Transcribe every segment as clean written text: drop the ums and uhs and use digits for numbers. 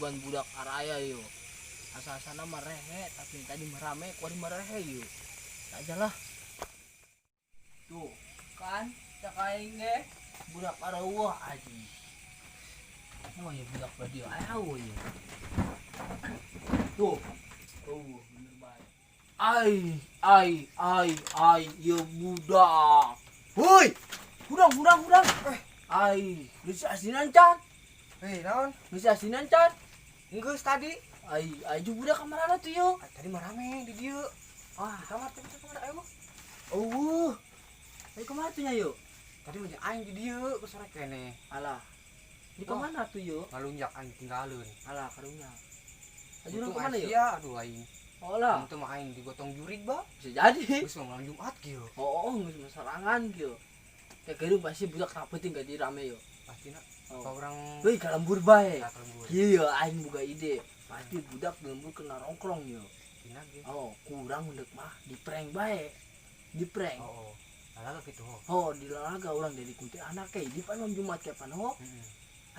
Sugan budak araya yo. Asa-asana mah rehe, tapi tadi mah rame, kuari mah rehe yo. Aja lah. Tuh, kan cak aing ge budak areuweuh aji. Oh ya budak badi aya ya. Tuh. Oh, bener bae. Ai, ai, ai, ai, ya budak. Woi, hudang, hudang, hudang. Eh, ai, geus asinan can. Hei, naon? Geus asinan can. Geus tadi. Ai, ai jeung budak ka marana tuh yo. Ah, tadi mah rame di dieu. Ah, Di kamar tadi kamar ayo. eueuh. Ai kumaha tuh nya yo? Tadi mah jeung aing di dieu geus sore keneh. Alah. Di Wah. kemana tuh yo? Ngalunjak aing tinggalin. Alah, karunya. Ayo urang Untung kemana aing yo? sia, aduh aing. Oh lah, Untung mah aing digotong jurig ba. bisa jadi. Geus mah malam Jumat kieu. Oh, oh, geus mah sorangan kieu. Kayak gitu pasti budak tak penting gak dirame yo. Pastina Oh. apa urang Wih, kalembur bae. ka lembur. Iya, aing boga ide. Pasti budak lembur kena rongkrong yo. Tina ge. Oh, kurang ndek mah di prank bae. Di prank. Oh, oh. Lalaga kitu ho. Oh, di lalaga urang dari kuntilanak ke di pan malam Jumat ke pan ho. Heeh.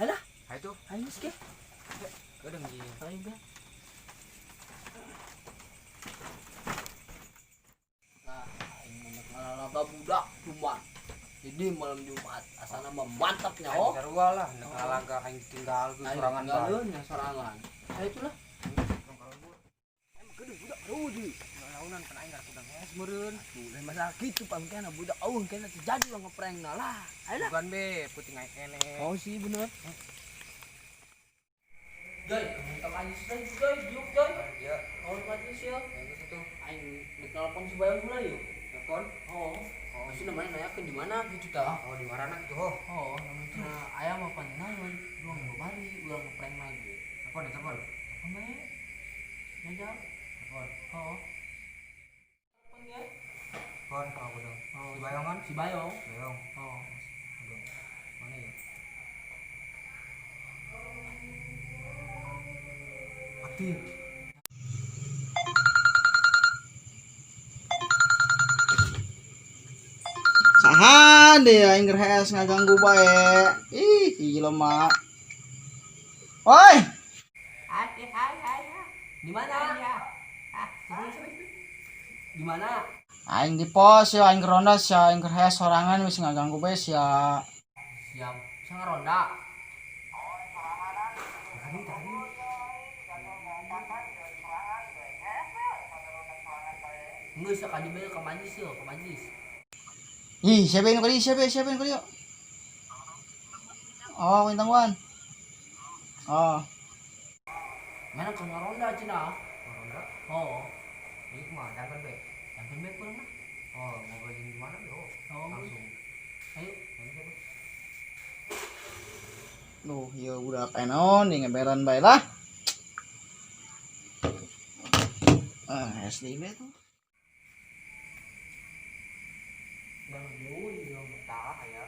Alah. Hayu tuh. Aing geus ke. Geudeung jeung. Aing be. Nah, aing mah ngalalaga budak Jumat. Jadi malam Jumat asana mah mantapnya Aing oh. sarua lah, nek lalaga aing ditinggalkeun Aing sorangan bae. tinggalkeun nya sorangan. Ayo itulah. Urang ka lembur. Emang geudeung budak rugi. Launan kan aing gara kudang hees meureun. Tuh, lain masalah gitu pamkena budak eueuh kena terjadi urang ngeprank na lah. Ayo lah. Bukan be, puting aing keneh. Oh sih bener. Joy, minta manis lagi Joy, diuk Joy. Ya, Oh, manis ya. geus atuh. Aing ditelepon si Bayang pula yuk. Telepon. Oh, oh, sih namanya nanya ke di mana gitu tah. Oh, di marana gitu ho. Oh, namanya cenah ayam apa naon? Urang bari, urang ngeprank lagi. Telepon ya, telepon. Apa bae? Ngajak. Telepon. Oh. Telepon ya. Telepon kalau aku dong. Oh, Si Bayong kan? Si Bayong. Bayong. Oh. Aduh. Mana ya? Aktif. Saha deh aing keur hees ngaganggu bae. Ih, si jelema. Woi, Hai, hai, hai. Di mana? Di mana? Aing di pos ya, aing keur ronda sia, aing keur hees sorangan wis ngaganggu bae sia. Siap. Bisa ngeronda. Tadi tadi. Enggak bisa kadi bae ke majlis yo, ke majlis. Ih, siapa yang kali? Siapa siapa yang kali? Oh, tangguhan. Oh, Mana ke ngeronda cenah? Ronda. Oh, Ini kumaha jangan be. yang bae kurang lah. Oh, ngobrol jeung di mana be? Oh, Oh, langsung. Ayo. Ayo siapa? Duh, ya udah naon di ngeberan bae lah. Ah, SD be tuh. Bang Yui yang Tah aya.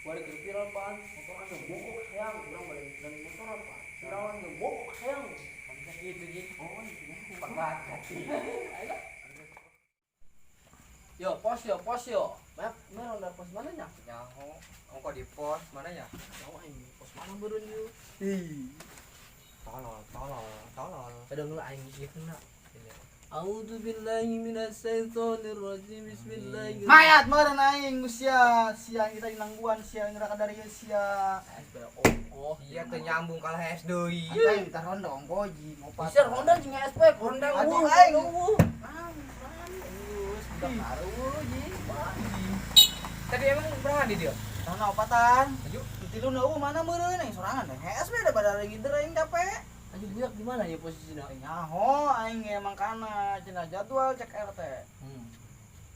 Warga viral pan, motor anu bokok hayang, urang balik dari motor apa? Viral anu bokok hayang. Bisa gitu ji. Oh, gitu. Pagat. Ayo. Yo, pos yo, pos yo. Banyak meron dari pos mana nya? Nyaho. Ongko di pos mana ya? Nyaho aing pos mana beureun ieu? Ih, Tolol, tolol, tolol. kadang lah aing ieu kena. A'udzu billahi minasyaitonir rajim. Bismillahirrahmanirrahim. Mayat meureun aing sia, sia kita dinangguan sia neraka dari sia. Oh, Iya teu nyambung kalah hees deui. Aing kita ronda ongko ji ngopat. Bisa ronda jeung SP, ronda Aduh, eueuh, aing. eueuh. Geus budak baru ji. Tadi emang berani dia? Ronda opatan. Maju. Tilu na eueuh mana meureun aing sorangan deh. Hees we daripada ngider aing capek. Aduh budak di mana ya posisinya? Nyaho aing ge mangkana cenah jadwal cek RT. Hmm.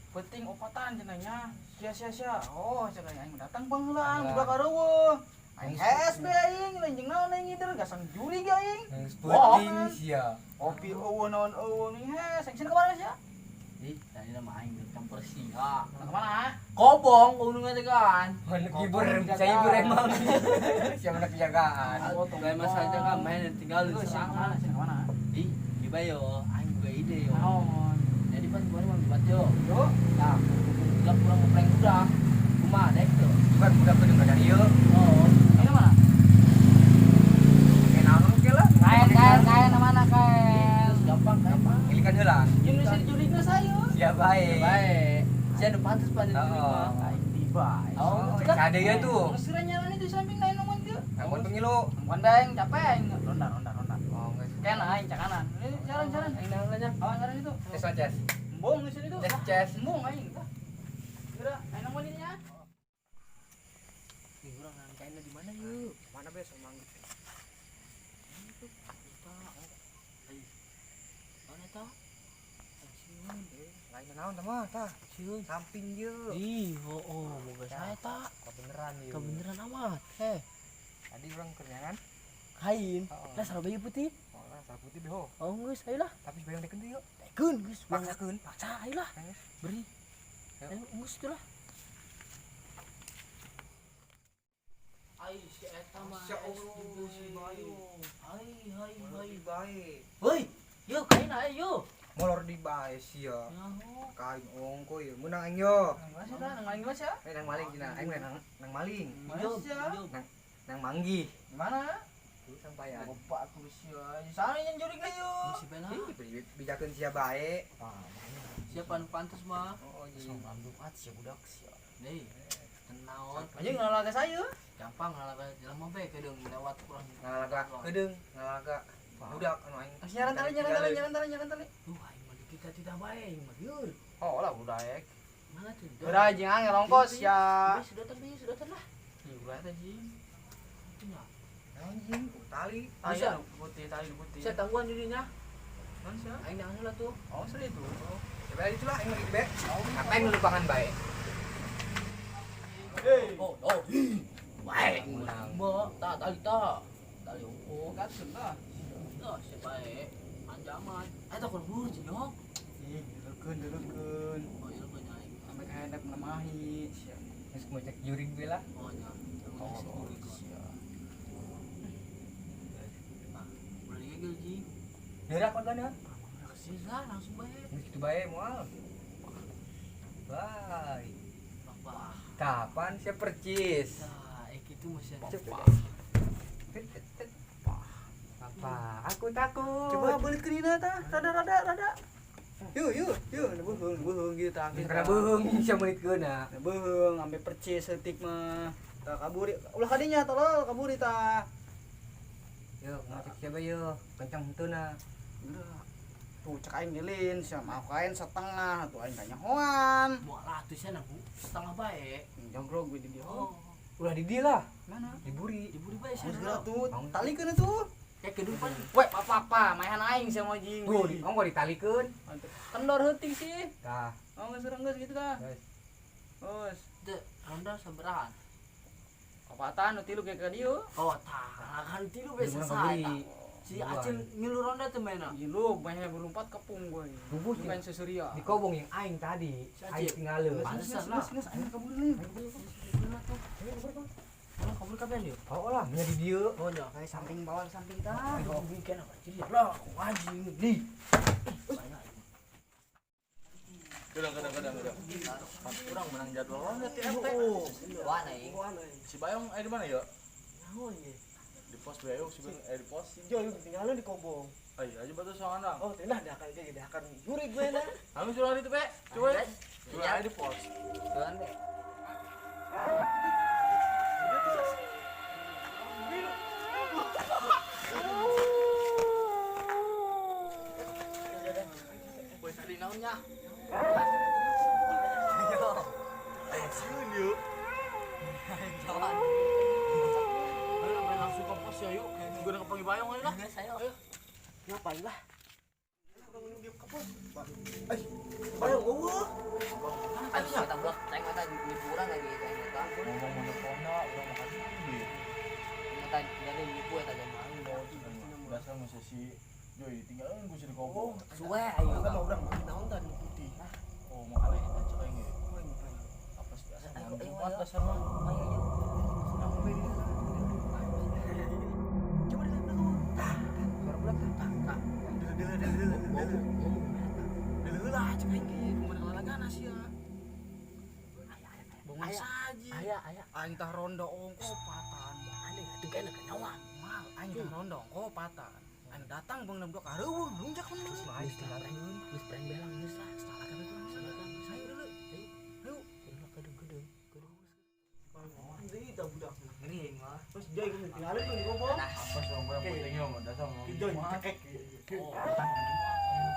Penting opatan cenah nya. Sia sia sia. Oh, cek aing datang pangeulaan Alah. budak areueuh. Aing hees be aing lain jeung naon aing ngider gasang juri ge aing. Yang Wah. penting sia. Kopi eueuh naon eueuh nih hees. Aing cenah kemana sia? Ih, tadi nama aing campur sia. Nah, kemana? Kobong gunungnya teh kan. Mana hibur, bisa hibur emang. Siapa nak jagaan? Lain masalah kan main dan tinggal Lu di sia sorangan. kemana? Sia kemana? Ih, gimana yo? Aing buka ide yo. Naon? Jadi pas kemarin mau buat yo. Yo, Nah, budak kurang ngeprank budak. Kumaha dek tuh. Bukan budak kudu dari ieu. Oh, ini mana? Kayak naon ke Bae. Bae. Sia nu pantes pan jadi mah. Aing tiba. Oh, Cade ya tuh. Terus nyalan itu samping lain nongon dia. Nangkon pengilu. Nangkon daeng capek aing. Ronda ronda ronda. Oh, geus. Kena aing cak kanan. Ini jalan jalan. Aing naon nya? Awas jalan itu. Ces ces. Embung di sini tuh. Ces ces. Embung aing. Geura, aing nangkon ini nya. Ih, urang nangkainna di mana yeuh? Mana be somang. Itu. Ai. Mana ta? Sieun. Lain naon tah mah tah. Sieun. Samping ye. Ih, oh, boga saya ta. Kebeneran ye. Kebeneran amat. Heh. Tadi urang kerjaan. Kain. Oh. Lah sarua baju putih. Oh, lah sarua putih beho. Oh, geus ayolah. Tapi bayang dekeun teh yuk. Dekeun geus. Paksakeun. Paksa ayolah. Beri. Ayo geus itulah. Ai si eta mah. Masya Allah si Bayu. Hai hai hai. Bae. Hoi, yo kain ayo. Molor di bae sia. Nyaho. Kain ongko ye meunang aing yo. Nang nang maling geus ya? Eh nang maling cenah. Aing nang nang maling. Nang nang manggi. Di mana? Tuh sampaian. Bapak aku sia. Di sana yang jurig lah yo. Si bela. Ih, bijakeun sia bae. Siapa nu pantes mah? Oh, Geus ngandung sia budak sia. Deui. Tenaon. Anjing ngalaga saya. Gampang ngalaga jelema bae kedeung lewat kurang. Ngalaga kedeung, ngalaga budak anu aing. Nyaran tali, nyaran tali, nyaran tali, nyaran tali. Duh, aing mah kita bae aing mah lieur. Oh lah budak. Mana tuh? Udah jeung angel ongkos ya. Sudah tapi sudah lah. Ih, ulah teh jing. Nya. Naon jing? Tali. Aya putih tali putih. Saya tangguhan dirinya. Naon sia? Aing nang heula tuh. Oh, sudah itu. Coba itu lah aing lagi be. Apa yang lupakan bae? Hei. Oh, oh. Bae menang. Mbak, tak tali tak. Tali ongko. Katsun lah. Tuh, siapa bae? Ancaman. Eta kur bur jeung. Ih, dilekeun, dilekeun. Oh, iya banyak aing. Sampai kahendap namahi sia. Geus mau cek jurig we lah. Oh, nya. Oh, sia. Ah, ulah gegel ji. Daerah apa gana? Kesini lah langsung bae. Geus kitu bae moal. Bae. Apa? Kapan sia percis? Nah, kitu mah sia. Apa? Aku takut. Coba beulit ke dina tah, rada rada rada. Yuk, yuk, yuk, beuheung, beuheung gitu tah. Karena beuheung sia meulitkeun na. Beuheung ampe percis seutik mah. Tah kaburi, ulah kadinya tolol kaburi tah. Yo, ngacek sia bae yo, kencang henteu na. Tuh cek aing lilin, sia mah kain setengah, tuh aing kanyahoan. Moal atuh sia na setengah bae. Jogrog gue di dieu. Oh, ulah di dieu lah. Mana? Diburi. Diburi bae sia. Tuh, talikeun atuh. Kayak kedupan. Weh, papa, maehan aing sia mah jing. Tuh, ongko ditalikeun. Kendor heuting sih. Tah. Oh, geus urang geus kitu tah. Geus. Geus. Teu, ronda sabarahan? Opatan nu tilu ge ka dieu. Oh, tah, kan tilu bae selesai. Si Acil ngilu ronda teh mainna. Ngilu, banyak berlompat kepung gue. Bubuh main sesuria. Di kobong yang aing tadi, aing tinggalin. Pantesan lah. Geus, aing kabur deui. Kabur kabur kapan yuk? Oh lah, nya di dieu. Oh nya. Kayak samping bawah samping tah. Oh, bikin apa jadi lah, aku anjing nih. Kadang. Urang menang jadwal ronda ti RT. Wah, aing. Si Bayong aya di mana ya? Naon ye? Di pos Bayong si Bayong di pos. Jo, tinggalin di kobong. Ai, aja batu soangan. Oh, tenah dah kan ge dah kan jurig gue na. Anu suruh itu, Pe. Coba. Coba aya di pos. Jalan deh. Boy tadi naonnya? Yo. Sieun yuk. Jalan. Ayo langsung ke pos ya yuk. Gue udah kepanggil Bayong ayo lah. Geus ayo. Ngapain lah? Eh, Bayong eueuh. Aduh, kita blok ceng mata nipu urang lagi ceng mata. Ngomong monopona urang makan duit. Mata jadi nipu eta jangan malu. Dasar mah si Joy tinggalin gue di kobong. Suwe ayo. Kan urang mah naon tadi putih. Oh, makanya eta cek aing ge. Apa sih asa jumat dasar mah. Ayo ayo. Coba dilihat dulu. Tah, suara budak tah. Tah. Deuleuh deuleuh. Deuleuh lah cek aing ge, kumaha lalagana sia. Bangun saji. Aya aya. Aing tah rondo ongko patan. Aneh atuh kena kenyawa. Mal, aing tah rondo ongko patan. Aing datang bang budak areuweuh lunjak mun. Geus prank belang geus lah. Salah kabeh kurang. deui tah budak. Ngeri aing mah. Terus joy geus tinggalin tuh di gobo. Apa sih orang putihnya mah dasar mau. Joy cekek. Oh,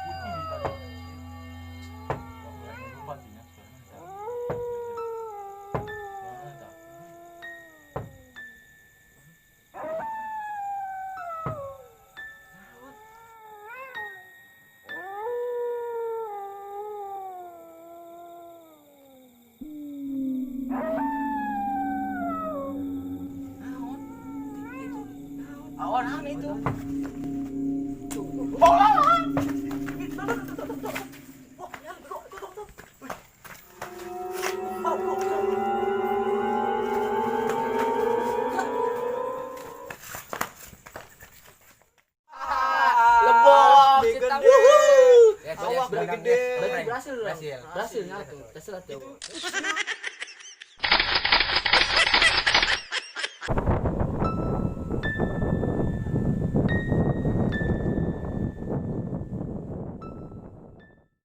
putih di tadi. Lupa sih ya. Awan naon itu? Lebok, Gede. Ya, Awak gede. gede. Berarti berhasil dong. Berhasil. Berhasil nyatu. Berhasil tuh.